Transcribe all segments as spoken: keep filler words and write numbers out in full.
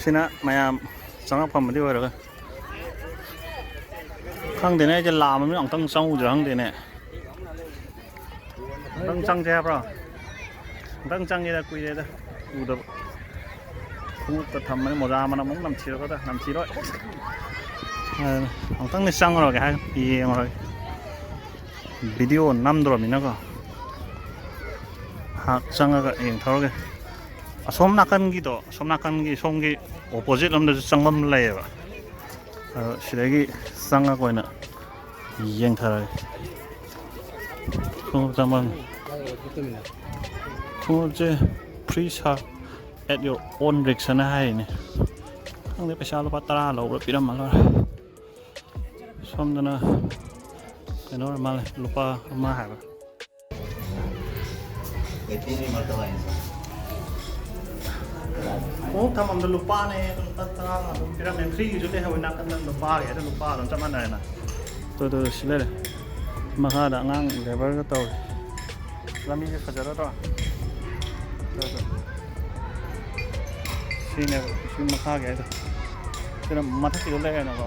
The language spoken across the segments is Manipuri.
ꯁꯤꯅ ꯃꯌꯥꯝ ꯆꯪꯉꯛꯐꯝꯗꯤ ꯑꯣꯏꯔꯒ, ꯈꯪꯗꯦꯅꯦ, ꯑꯩꯁꯦ ꯂꯥꯝꯃꯃꯤꯅ ꯑꯃꯨꯛꯇꯪ ꯆꯪꯉꯨꯁꯤꯔꯥ ꯈꯪꯗꯦꯅꯦ꯫ ꯑꯃꯨꯛꯇꯪ ꯆꯪꯁꯦ ꯍꯥꯏꯕ꯭ꯔꯣ? ꯑꯃꯨꯛꯇꯪ ꯆꯪꯒꯦꯗ, ꯀꯨꯏꯔꯦꯗ ꯎꯗꯕ꯫ ꯈꯣꯡꯎꯞꯇ ꯊꯝꯕꯅꯤ, ꯃꯣꯖꯥ ꯃꯅꯝ ꯑꯃꯨꯛ ꯅꯝꯊꯤꯔꯛꯀꯗ꯭ꯔꯥ? ꯅꯝꯊꯤꯔꯣꯏ꯫ ꯑꯗꯨꯅ ꯑꯃꯨꯛꯇꯪꯗꯤ ꯆꯪꯉꯨꯔꯒꯦ ꯍꯥꯏ, ꯌꯦꯡꯉꯨꯔꯒꯦ꯫ ꯚꯤꯗꯤꯑꯣ ꯅꯝꯗ꯭ꯔꯣꯃꯤꯅꯀꯣ꯫ ꯉꯥꯏꯍꯥꯛ ꯆꯪꯉꯒ ꯌꯦꯡꯊꯧꯔꯒꯦ꯫ ꯑꯁꯣꯝ ꯅꯥꯀꯟꯒꯤꯗꯣ, ꯑꯁꯣꯝ ꯅꯥꯀꯟꯒꯤ ꯁꯣꯝꯒꯤ ꯑꯣꯄꯣꯖꯤꯠ ꯂꯣꯝꯗꯁꯨ ꯆꯪꯐꯝ ꯂꯩꯌꯦꯕ꯫ ꯑꯗꯣ ꯁꯤꯗꯒꯤ ꯆꯪꯉꯒ ꯑꯣꯏꯅ ꯌꯦꯡꯊꯔꯒꯦ꯫ ꯈꯣꯡꯎꯞ ꯆꯪꯐꯝ꯫ ꯈꯣꯡꯎꯞꯁꯦ free shop at your own risk ꯍꯥꯏꯅ ꯍꯥꯏꯔꯤꯅꯦ꯫ ꯈꯪꯗꯦ, ꯄꯩꯁꯥ ꯂꯨꯄꯥ ꯇꯔꯥ ꯂꯧꯕ꯭ꯔꯥ, ꯄꯤꯔꯝꯃ ꯂꯣꯏꯔꯦ꯫ ꯁꯣꯝꯗꯅ ꯀꯩꯅꯣ ꯑꯣꯏꯔ ꯃꯥꯜꯂꯦ, ꯂꯨꯄꯥ ꯑꯃ ꯍꯥꯏꯕ꯫ ꯈꯣꯡꯎꯞ ꯊꯝꯐꯝꯗ ꯂꯨꯄꯥꯅꯦ, ꯂꯨꯄꯥ ꯇꯔꯥ ꯑꯗꯨꯝ ꯄꯤꯔꯝꯃꯦ꯫ Free ꯒꯤꯁꯨ ꯂꯩꯍꯧꯋꯤ ꯅꯥꯀꯟꯗ, ꯂꯨꯄꯥꯒꯤ ꯑꯗꯨ ꯂꯨꯄꯥ ꯑꯗꯨꯝ ꯆꯞ ꯃꯥꯟꯅꯔꯦꯅ꯫ ꯑꯗꯨ, ꯑꯗꯨ ꯁꯤ ꯂꯩꯔꯦ꯫ ꯃꯈꯥꯗ ꯑꯉꯥꯡ labour ꯒ ꯇꯧꯔꯤ꯫ ꯂꯝꯕꯤꯁꯦ ꯐꯖꯔꯗ꯭ꯔꯣ? ꯑꯗꯨ, ꯑꯗꯨ꯫ ꯁꯤꯅꯦꯕ, ꯁꯤ ꯃꯈꯥꯒꯤ ꯍꯥꯏꯗꯣ꯫ ꯁꯤꯅ ꯃꯊꯛꯀꯤꯗꯣ ꯂꯩꯔꯦꯅꯀꯣ꯫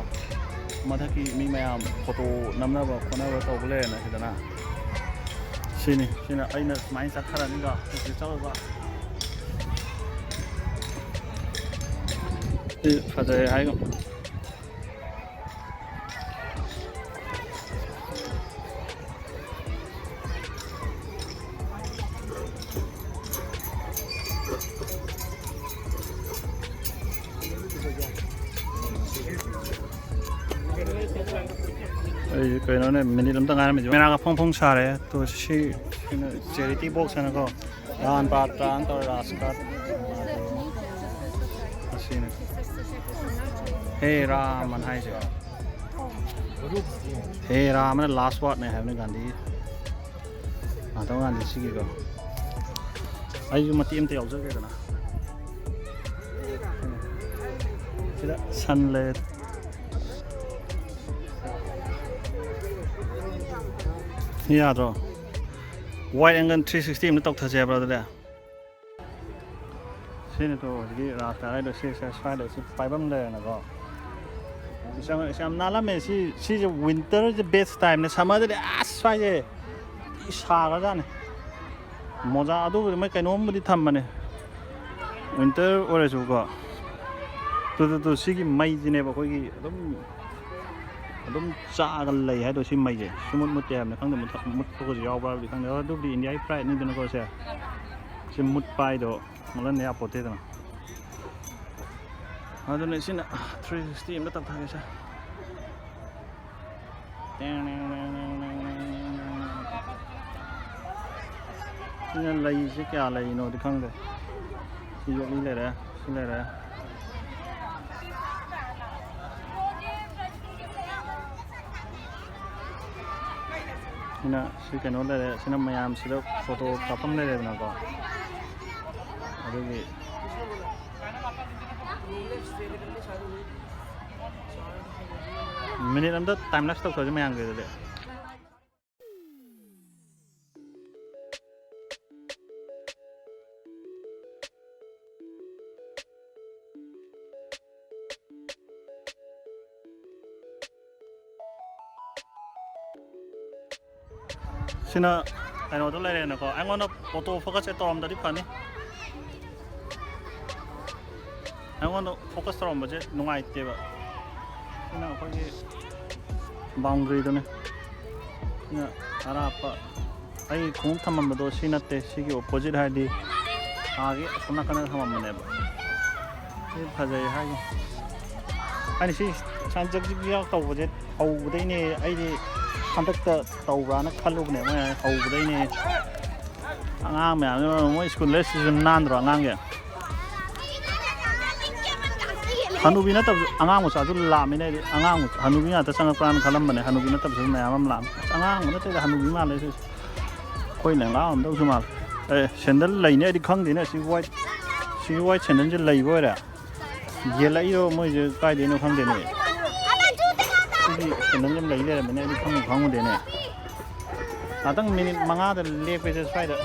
ꯃꯊꯛꯀꯤ ꯃꯤ ꯃꯌꯥꯝ ꯐꯣꯇꯣ ꯅꯝꯅꯕ ꯈꯣꯠꯅꯕ ꯇꯧꯕ ꯂꯩꯔꯦꯅ ꯁꯤꯗꯅ꯫ ꯁꯤꯅꯤ, ꯁꯤꯅ ꯑꯩꯅ ꯁꯨꯃꯥꯏꯅ ꯆꯠꯊꯔꯅꯤꯀꯣ꯫ ꯍꯧꯖꯤꯛ ꯆꯠꯂꯨꯕ꯫ ꯁꯤ ꯐꯖꯩ ꯍꯥꯏꯒꯨꯝ꯫ ꯑꯩ ꯀꯩꯅꯣꯅꯦ, ꯃꯤꯅꯤꯠ ꯑꯝꯇ ꯉꯥꯏꯔꯝꯃꯤꯁꯦ꯫ ꯃꯦꯔꯥꯒ ꯐꯣꯡ ꯐꯣꯡ ꯁꯥꯔꯦ꯫ ꯇꯣ ꯁꯤ, ꯁꯤꯅ charity box ꯍꯥꯏꯅꯀꯣ꯫ ꯔꯥꯟ ꯄꯥꯇ꯭ꯔꯥꯟ ꯇꯧꯔ ꯔꯥꯁ ꯀꯥꯠ꯫ ꯑꯁꯤꯅꯤ꯫ ꯍꯦ ꯔꯥꯃꯟ ꯍꯥꯏꯁꯦ꯫ ꯍꯦ ꯔꯥꯃꯟ ꯂꯥꯁ ꯋꯥꯔꯗꯅꯦ ꯍꯥꯏꯕꯅꯤ ꯒꯥꯟꯙꯤ꯫ ꯃꯍꯥꯇꯃꯥ ꯒꯥꯟꯙꯤ ꯁꯤꯒꯤꯀꯣ꯫ ꯑꯩꯁꯨ ꯃꯇꯦꯛ ꯑꯃꯇ ꯌꯥꯎꯖꯒꯦꯗꯅ꯫ ꯁꯤꯗ ꯁꯟ ꯂꯩꯔꯦ꯫ ꯁꯤ ꯌꯥꯗ꯭ꯔꯣ? Wide angle three sixty ꯑꯃ ꯇꯧꯊꯁꯦ ꯍꯥꯏꯕ꯭ꯔꯣ ꯑꯗꯨꯗꯤ? ꯁꯤꯅ ꯇꯣ ꯍꯧꯖꯤꯛꯀꯤ ꯔꯥꯁ ꯀꯥꯔꯥꯏꯗꯣ ꯁꯤ ꯁ꯭ꯋꯥꯏꯗ ꯁꯤ ꯄꯥꯏꯐꯝ ꯂꯩꯔꯦꯅꯀꯣ꯫ ꯌꯥꯝ ꯌꯥꯝ ꯅꯥꯜꯂꯝꯃꯦ꯫ ꯁꯤ ꯁꯤꯁꯦ ꯋꯤꯟꯇꯔꯁꯦ ꯕꯦꯁ ꯇꯥꯏꯝꯅꯦ꯫ ꯁꯝꯃꯔꯗꯗꯤ ꯑꯁ ꯁ꯭ꯋꯥꯏꯁꯦ ꯊꯤ ꯁꯥꯈ꯭ꯔꯖꯥꯠꯅꯤ꯫ ꯃꯣꯖꯥ ꯑꯗꯨꯕꯨꯗꯤ ꯃꯣꯏ ꯀꯩꯅꯣꯝꯕꯨꯗꯤ ꯊꯝꯕꯅꯦ, ꯋꯤꯟꯇꯔ ꯑꯣꯏꯔꯁꯨꯀꯣ꯫ ꯇꯨ ꯇꯨ ꯇꯨ ꯁꯤꯒꯤ ꯃꯩꯁꯤꯅꯦꯕ ꯑꯩꯈꯣꯏꯒꯤ ꯑꯗꯨꯝ ꯑꯗꯨꯝ ꯆꯥꯛꯑꯒ ꯂꯩ ꯍꯥꯏꯗꯣ꯫ ꯁꯤ ꯃꯩꯁꯦ ꯁꯨꯃꯨꯠ ꯃꯨꯠꯇꯦ ꯍꯥꯏꯕꯅꯤ꯫ ꯈꯪꯗꯦ ꯃꯨꯠꯊꯠ- ꯃꯨꯠꯄꯒꯁꯨ ꯌꯥꯎꯕ꯭ꯔꯥ ꯍꯥꯏꯕꯗꯤ ꯈꯪꯗꯦ꯫ ꯑꯗꯨꯕꯨꯗꯤ ꯏꯟꯗꯤꯌꯥꯒꯤ ꯐ꯭ꯂꯥꯏꯠꯅꯤꯗꯅꯀꯣ ꯁꯦ꯫ ꯁꯤ ꯃꯨꯠꯄ ꯍꯥꯏꯗꯣ ꯃꯨꯠꯍꯟꯕ ꯌꯥꯄꯣꯠꯇꯦꯗꯅ꯫ ꯑꯗꯨꯅ ꯁꯤꯅ ꯊ꯭ꯔꯤ ꯁꯤꯛꯁꯇꯤ ꯑꯃ ꯇꯧꯊꯒꯦꯁꯦ꯫ ꯁꯤꯅ ꯂꯩꯁꯦ ꯀꯌꯥ ꯂꯩꯔꯤꯅꯣꯗꯤ ꯈꯪꯗꯦ꯫ ꯁꯤ ꯌꯣꯠꯂꯤ ꯂꯩꯔꯦ, ꯁꯤ ꯂꯩꯔꯦ꯫ ꯁꯤꯅ ꯁꯤ ꯀꯩꯅꯣ ꯂꯩꯔꯦ, ꯁꯤꯅ ꯃꯌꯥꯝꯁꯤꯗ ꯐꯣꯇꯣ ꯀꯥꯞꯐꯝ ꯂꯩꯔꯦꯗꯅꯀꯣ꯫ ꯑꯗꯨꯒꯤ ꯃꯤꯅꯤꯠ ꯑꯝꯇ ꯇꯥꯏꯝ ꯂꯦꯞꯁ ꯇꯧꯊꯣꯛꯑꯁꯤ ꯃꯌꯥꯝꯒꯤ ꯑꯗꯨꯗꯤ꯫ ꯁꯤꯅ ꯀꯩꯅꯣꯗꯣ ꯂꯩꯔꯦꯅꯀꯣ꯫ ꯑꯩꯉꯣꯟꯗ ꯑꯣꯇꯣ ꯐꯣꯀꯁꯁꯦ ꯇꯧꯔꯝꯗꯗꯤ ꯐꯅꯤ꯫ ꯑꯩꯉꯣꯟꯗ ꯐꯣꯀꯁ ꯇꯧꯔꯝꯕꯁꯦ ꯅꯨꯡꯉꯥꯏꯇꯦꯕ꯫ ꯁꯤꯅ ꯑꯩꯈꯣꯏꯒꯤ ꯕꯥꯎꯟꯗ꯭ꯔꯤꯗꯨꯅꯦ꯫ ꯁꯤꯅ ꯑꯔꯥꯞꯄ ꯑꯩ ꯈꯣꯡꯎꯞ ꯊꯝꯃꯝꯕꯗꯣ ꯁꯤ ꯅꯠꯇꯦ꯫ ꯁꯤꯒꯤ ꯑꯣꯄꯣꯖꯤꯠ ꯍꯥꯏꯗꯤ ꯑꯥꯒꯤ ꯑꯁꯣꯝ ꯅꯥꯀꯟꯗ ꯊꯝꯃꯝꯕꯅꯦꯕ꯫ ꯁꯤ ꯐꯖꯩ ꯍꯥꯏꯒꯤ꯫ ꯑꯩꯅ ꯁꯤ ꯁꯥꯟꯖꯛ ꯖꯤꯛ ꯖꯥꯛ ꯇꯧꯕꯁꯦ ꯍꯧꯕꯗꯩꯅꯦ꯫ ꯑꯩꯗꯤ ꯍꯟꯗꯛꯇ ꯇꯧꯕ꯭ꯔꯥꯅ ꯈꯜꯂꯨꯕꯅꯦ꯫ ꯃꯣꯏ ꯍꯧꯕꯗꯩꯅꯦ꯫ ꯑꯉꯥꯡ ꯃꯌꯥꯝꯁꯤꯅ ꯃꯣꯏ ꯁ꯭ꯀꯨꯜ ꯗ꯭ꯔꯦꯁꯁꯤꯁꯨ ꯅꯥꯟꯗ꯭ꯔꯣ ꯑꯉꯥꯡꯒꯤ? ꯍꯅꯨꯕꯤ ꯅꯠꯇꯕꯁꯨ ꯑꯉꯥꯡ ꯃꯆꯥꯁꯨ ꯂꯥꯛꯑꯃꯤꯅꯦ꯫ ꯑꯩꯗꯤ ꯑꯉꯥꯡ ꯃꯆꯥ- ꯍꯅꯨꯕꯤ ꯉꯥꯛꯇ ꯆꯪꯉꯛꯄ꯭ꯔꯥꯅ ꯈꯜꯂꯝꯕꯅꯦ꯫ ꯍꯅꯨꯕꯤ ꯅꯠꯇꯕꯁꯨ ꯃꯌꯥꯝ ꯑꯃ ꯂꯥꯛꯑꯃꯤ꯫ ꯑꯁ, ꯑꯉꯥꯡꯕ ꯅꯠꯇꯦꯗ, ꯍꯅꯨꯕꯤ ꯃꯥꯜꯂꯦ ꯁꯤꯁꯦ꯫ ꯑꯩꯈꯣꯏ ꯂꯦꯡꯒꯥ ꯑꯝꯗꯧꯁꯨ ꯃꯥꯜꯂꯦ꯫ ꯑꯦ, ꯁꯦꯟꯗꯜ ꯂꯩꯅꯤ ꯑꯩꯗꯤ ꯈꯪꯗꯦꯅꯦ꯫ ꯁꯤ ꯋꯥꯏꯠ- ꯁꯤ ꯋꯥꯏꯠ ꯁꯦꯟꯗꯜꯁꯦ ꯂꯩꯕ ꯑꯣꯏꯔꯦ꯫ ꯌꯦꯜꯂꯛꯏꯔꯣ ꯃꯣꯏꯁꯦ ꯀꯥꯏꯗꯩꯅꯣ ꯈꯪꯗꯦꯅꯦ꯫ ꯁꯤꯒꯤ ꯁꯦꯟꯗꯜꯁꯦ ꯂꯩ ꯂꯩꯔꯝꯃꯦꯅꯦ꯫ ꯑꯩꯗꯤ ꯈꯪꯕꯨ ꯈꯪꯉꯨꯗꯦꯅꯦ꯫ ꯉꯥꯛꯇꯪ ꯃꯤꯅꯤꯠ ꯃꯉꯥꯗ ꯂꯦꯞꯄꯁꯦ ꯁ꯭ꯋꯥꯏꯗ꯫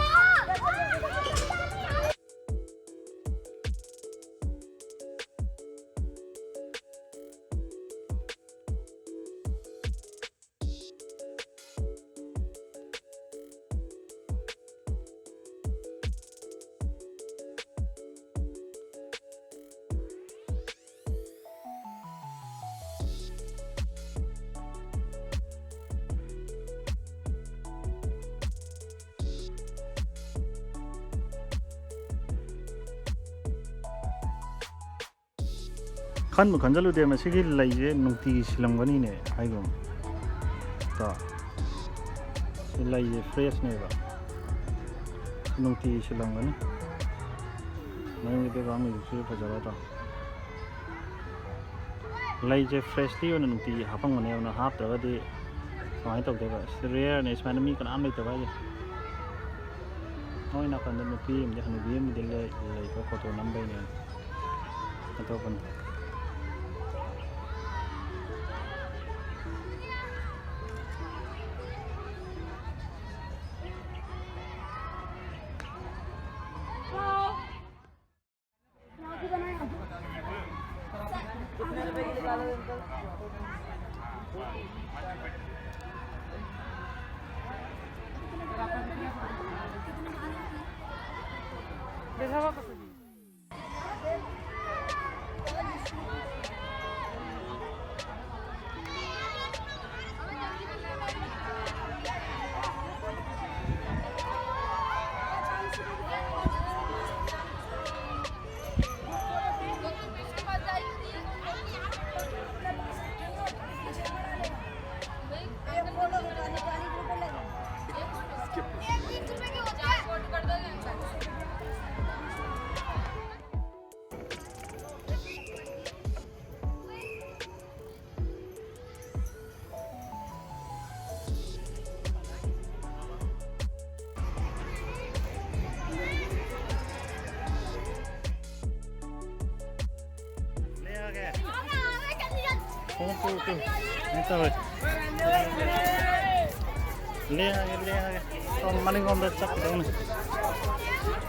ꯈꯟꯕꯨ ꯈꯟꯖꯜꯂꯨꯗꯦ, ꯃꯁꯤꯒꯤ ꯂꯩꯁꯦ ꯅꯨꯡꯇꯤꯒꯤ ꯁꯤꯜꯂꯝꯒꯅꯤꯅꯦ ꯍꯥꯏꯒꯨꯝ꯫ ꯀꯣ, ꯁꯤ ꯂꯩꯁꯦ ꯐ꯭ꯔꯦꯁꯅꯦꯕ, ꯅꯨꯡꯇꯤꯒꯤ ꯁꯤꯜꯂꯝꯒꯅꯤ꯫ ꯃꯅꯤꯡꯒꯤ background musicꯁꯤꯁꯨ ꯐꯖꯕ ꯇꯧ꯫ ꯂꯩꯁꯦ freshly ꯑꯣꯏꯅ ꯅꯨꯡꯇꯤꯒꯤ ꯍꯥꯞꯄꯝꯒꯅꯦꯕ, ꯍꯥꯞꯇ꯭ꯔꯒꯗꯤ ꯀꯃꯥꯏꯅ ꯇꯧꯗꯣꯏꯕ? ꯁꯤ rareꯅꯦ, ꯁꯨꯃꯥꯏꯅ ꯃꯤ ꯀꯅꯥꯝ ꯂꯩꯇꯕ ꯍꯥꯏꯁꯦ꯫ ꯃꯣꯏ ꯅꯥꯀꯟꯗ ꯅꯨꯄꯤ ꯑꯃꯗꯤ, ꯍꯅꯨꯕꯤ ꯑꯃꯗꯤ ꯂꯩ, ꯂꯩꯀꯣ, photo ꯅꯝꯕꯩꯅꯦ꯫ ꯑꯇꯣꯞꯄꯅ꯫ ꯈꯣꯡꯎꯞꯇꯨ ꯎꯠꯇꯨ꯫ ꯀꯩꯅꯣ ꯇꯧꯋꯦ꯫ ꯂꯦꯡꯉꯒꯦ, ꯂꯦꯡꯉꯒꯦ꯫ ꯁꯣꯝ ꯃꯅꯤꯡꯂꯣꯝꯗ ꯆꯠꯈꯤꯗꯧꯅꯤ꯫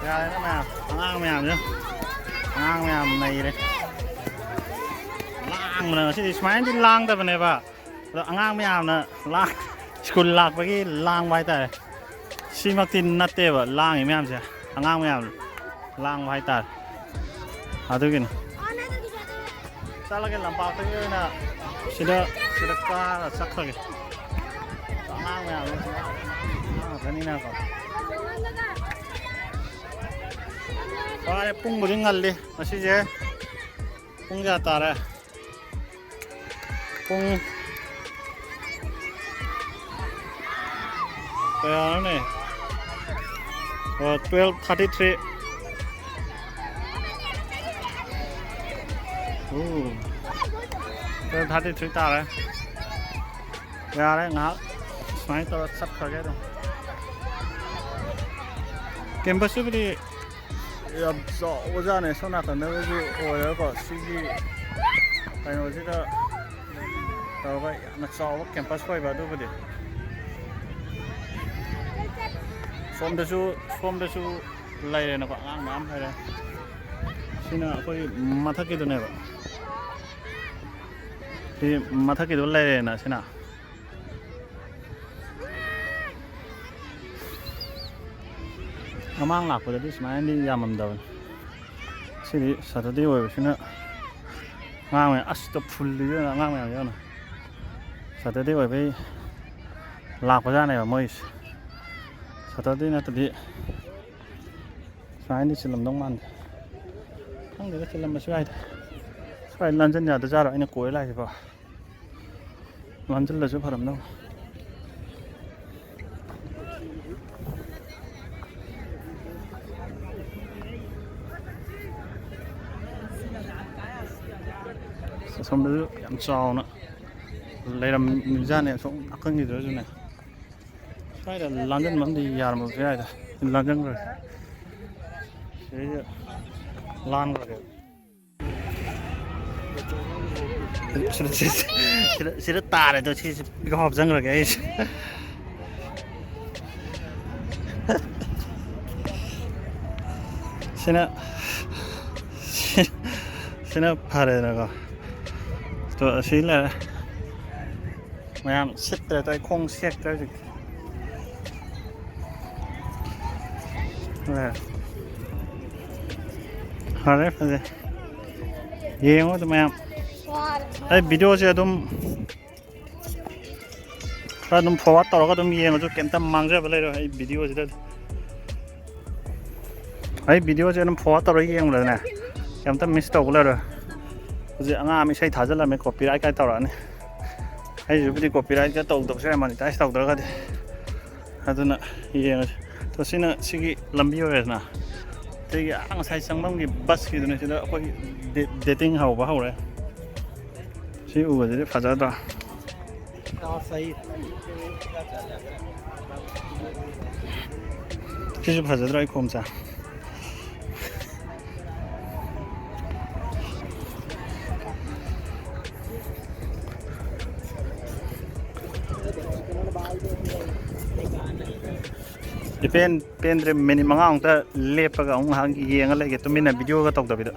ꯌꯥꯔꯦꯅꯦ ꯃꯌꯥꯝ꯫ ꯑꯉꯥꯡ ꯃꯌꯥꯝꯁꯦ꯫ ꯑꯉꯥꯡ ꯃꯌꯥꯝ ꯅꯩꯔꯦ꯫ ꯂꯥꯡꯕꯅ ꯉꯁꯤꯗꯤ ꯁꯨꯃꯥꯏꯅꯗꯤ ꯂꯥꯡꯗꯕꯅꯦꯕ꯫ ꯑꯗꯣ ꯑꯉꯥꯡ ꯃꯌꯥꯝꯅ ꯂꯥꯡ-, ꯁ꯭ꯀꯨꯜ ꯂꯥꯛꯄꯒꯤ ꯂꯥꯡꯕ ꯍꯥꯏꯇꯥꯔꯦ꯫ ꯁꯤꯃꯛꯇꯤ ꯅꯠꯇꯦꯕ ꯂꯥꯡꯉꯤ ꯃꯌꯥꯝꯁꯦ꯫ ꯑꯉꯥꯡ ꯃꯌꯥꯝ ꯂꯥꯡꯕ ꯍꯥꯏꯇꯥꯔꯦ꯫ ꯑꯗꯨꯒꯤꯅꯤ꯫ ꯆꯠꯂꯒꯦ, ꯂꯝꯄꯥꯛꯇꯒꯤ ꯑꯣꯏꯅ ꯁꯤꯗ, ꯁꯤꯗ ꯀꯥꯔ ꯆꯠꯈ꯭ꯔꯒꯦ꯫ ꯑꯉꯥꯡ ꯃꯌꯥꯝꯁꯦ ꯑꯉꯥꯡ ꯉꯥꯛꯇꯅꯤꯅꯀꯣ꯫ ꯋꯥꯔꯦ, ꯄꯨꯡꯕꯨꯗꯤ ꯉꯜꯂꯤ ꯉꯁꯤꯁꯦ꯫ ꯄꯨꯡ ꯀꯌꯥ ꯇꯥꯔꯦ? ꯄꯨꯡ ꯀꯌꯥꯅꯣꯅꯦ? ꯑꯣ, twelve thirty three꯫ ꯑꯣ, twelve thirty three ꯇꯥꯔꯦ꯫ ꯌꯥꯔꯦ, ꯉꯥꯏꯍꯥꯛ ꯁꯨꯃꯥꯏꯅ ꯇꯧꯔ ꯆꯠꯈ꯭ꯔꯒꯦ ꯑꯗꯨꯝ꯫ ꯀꯦꯝꯄꯁꯁꯤꯕꯨꯗꯤ ꯌꯥꯝ ꯆꯥꯎꯕꯖꯥꯠꯅꯦ꯫ ꯁꯣꯝ ꯅꯥꯀꯟꯗꯒꯁꯨ ꯑꯣꯏꯔꯒꯀꯣ, ꯁꯤꯒꯤ ꯀꯩꯅꯣꯁꯤꯗ ꯇꯧꯔꯒ ꯌꯥꯝꯅ ꯆꯥꯎꯕ ꯀꯦꯝꯄꯁ ꯑꯣꯏꯕ꯫ ꯑꯗꯨꯕꯨꯗꯤ ꯁꯣꯝꯗꯁꯨ, ꯁꯣꯝꯗꯁꯨ ꯂꯩꯔꯦꯅꯀꯣ, ꯑꯉꯥꯡ ꯃꯌꯥꯝ ꯂꯩꯔꯦ꯫ ꯁꯤꯅ ꯑꯩꯈꯣꯏ ꯃꯊꯛꯀꯤꯗꯨꯅꯦꯕ꯫ ꯁꯤ ꯃꯊꯛꯀꯤꯗꯣ ꯂꯩꯔꯦꯅ ꯁꯤꯅ꯫ ꯃꯃꯥꯡ ꯂꯥꯛꯄꯗꯗꯤ ꯁꯨꯃꯥꯏꯅꯗꯤ ꯌꯥꯝꯃꯝꯗꯕꯅꯤ꯫ ꯁꯤꯗꯤ ꯁꯇꯔꯗꯦ ꯑꯣꯏꯕꯁꯤꯅ ꯑꯉꯥꯡ ꯃꯌꯥꯝ, ꯑꯁꯇ ꯐꯨꯜꯂꯤꯗꯅ ꯑꯉꯥꯡ ꯃꯌꯥꯝ ꯌꯥꯎꯅ꯫ ꯁꯇꯔꯗꯦ ꯑꯣꯏꯕꯩ ꯂꯥꯛꯄꯖꯥꯠꯅꯦꯕ ꯃꯣꯏꯁꯦ꯫ ꯁꯇꯔꯗꯦ ꯅꯠꯇꯗꯤ ꯁꯨꯃꯥꯏꯅꯗꯤ ꯆꯤꯜꯂꯝꯗꯧ ꯃꯥꯟꯗꯦ꯫ ꯈꯪꯗꯦꯗ, ꯆꯤꯜꯂꯝꯕꯁꯨ ꯌꯥꯏꯗ꯫ ꯁ꯭ꯋꯥꯏ ꯂꯥꯟꯖꯟ ꯌꯥꯗꯖꯥꯠꯔꯣ ꯑꯩꯅ ꯀꯣꯏꯔ ꯂꯥꯛꯏꯁꯤꯕꯣ? ꯂꯥꯟꯖꯜꯂꯁꯨ ꯐꯔꯝꯗꯧ꯫ ꯑꯁꯣꯝꯗꯁꯨ ꯌꯥꯝ ꯆꯥꯎꯅ ꯂꯩꯔꯝꯃꯤꯖꯥꯠꯅꯦ, ꯑꯁꯣꯝ ꯅꯥꯀꯟꯒꯤꯗꯨꯗꯁꯨꯅꯦ꯫ ꯁ꯭ꯋꯥꯏꯗ ꯂꯥꯟꯖꯟꯕ ꯑꯝꯗꯤ ꯌꯥꯔꯝꯕꯁꯨ ꯌꯥꯏꯗ꯫ ꯂꯥꯟꯖꯟꯈ꯭ꯔꯒꯦ꯫ ꯁꯤꯗꯩꯗ ꯂꯥꯟꯈ꯭ꯔꯒꯦ꯫ ꯁꯤꯗ, ꯁꯤꯗ, ꯁꯤꯗ, ꯁꯤꯗ ꯇꯥꯔꯦ ꯑꯗꯣ, ꯁꯤꯁꯦ ꯄꯤꯛ ꯍꯥꯞꯆꯟꯈ꯭ꯔꯒꯦ ꯑꯩꯁꯦ꯫ ꯁꯤꯅ, ꯁꯤꯅ ꯐꯔꯦꯗꯅꯀꯣ꯫ ꯑꯗꯣ ꯑꯁꯤ ꯂꯩꯔꯦ꯫ ꯃꯌꯥꯝ ꯁꯤꯠꯇ꯭ꯔꯦ, ꯇꯧ ꯑꯩ ꯈꯣꯡ ꯁꯦꯛꯇ꯭ꯔꯦ ꯍꯧꯖꯤꯛꯇꯤ꯫ ꯐꯔꯦ, ꯐꯖꯩ꯫ ꯌꯦꯡꯉꯣ ꯑꯗꯨ ꯃꯌꯥꯝ꯫ ꯑꯩ ꯚꯤꯗꯤꯑꯣꯁꯦ ꯑꯗꯨꯝ ꯈꯔ ꯑꯗꯨꯝ forward ꯇꯧꯔꯒ ꯑꯗꯨꯝ ꯌꯦꯡꯉꯁꯨ ꯀꯩꯝꯇ ꯃꯥꯡꯖꯕ ꯂꯩꯔꯣꯏ ꯑꯩ ꯚꯤꯗꯤꯑꯣꯁꯤꯗ꯫ ꯑꯩ ꯚꯤꯗꯤꯑꯣꯁꯦ ꯑꯗꯨꯝ forward ꯇꯧꯔꯒ ꯌꯦꯡꯕꯗꯅꯦ, ꯀꯩꯝꯇ miss ꯇꯧꯕ ꯂꯩꯔꯣꯏ꯫ ꯍꯧꯖꯤꯛ ꯑꯉꯥꯡ ꯑꯃ ꯏꯁꯩ ꯊꯥꯖꯤꯜꯂꯝꯃꯦ, ꯀꯣꯄꯤꯔꯥꯏꯠ ꯀꯥꯏ ꯇꯧꯔꯛꯑꯅꯤ꯫ ꯑꯩꯁꯤꯕꯨꯗꯤ ꯀꯣꯄꯤꯔꯥꯏꯠꯀ ꯇꯧꯗꯕꯁꯨ ꯌꯥꯏ, ꯃꯣꯅꯤꯇꯥꯏꯁ ꯇꯧꯗ꯭ꯔꯒꯗꯤ꯫ ꯑꯗꯨꯅ ꯌꯦꯡꯉꯁꯤ꯫ ꯑꯗꯣ ꯁꯤꯅ ꯁꯤꯒꯤ ꯂꯝꯕꯤ ꯑꯣꯏꯔꯦꯗꯅ꯫ ꯁꯤꯒꯤ ꯑꯥ ꯉꯁꯥꯏ ꯆꯪꯐꯝꯒꯤ ꯕꯁꯀꯤꯗꯨꯅꯦ꯫ ꯁꯤꯗ ꯑꯩꯈꯣꯏ ꯗꯦ-, ꯗꯦꯇꯤꯡ ꯍꯧꯕ ꯍꯧꯔꯦ꯫ ꯁꯤ ꯎꯕꯁꯤꯗꯤ ꯐꯖꯗ꯭ꯔꯣ? ꯁꯤꯁꯨ ꯐꯖꯗ꯭ꯔꯣ, ꯑꯩ ꯈꯣꯝꯁꯦ? ꯏꯄꯦꯟ ꯄꯦꯟꯗ꯭ꯔꯦ, ꯃꯤꯅꯤꯠ ꯃꯉꯥꯃꯨꯛꯇ ꯂꯦꯞꯄꯒ ꯑꯃꯨꯛ ꯉꯥꯏꯍꯥꯛ ꯌꯦꯡꯉ ꯂꯩꯒꯦ, ꯇꯨꯃꯤꯟꯅ ꯚꯤꯗꯤꯑꯣꯒ ꯇꯧꯗꯕꯤꯗ꯫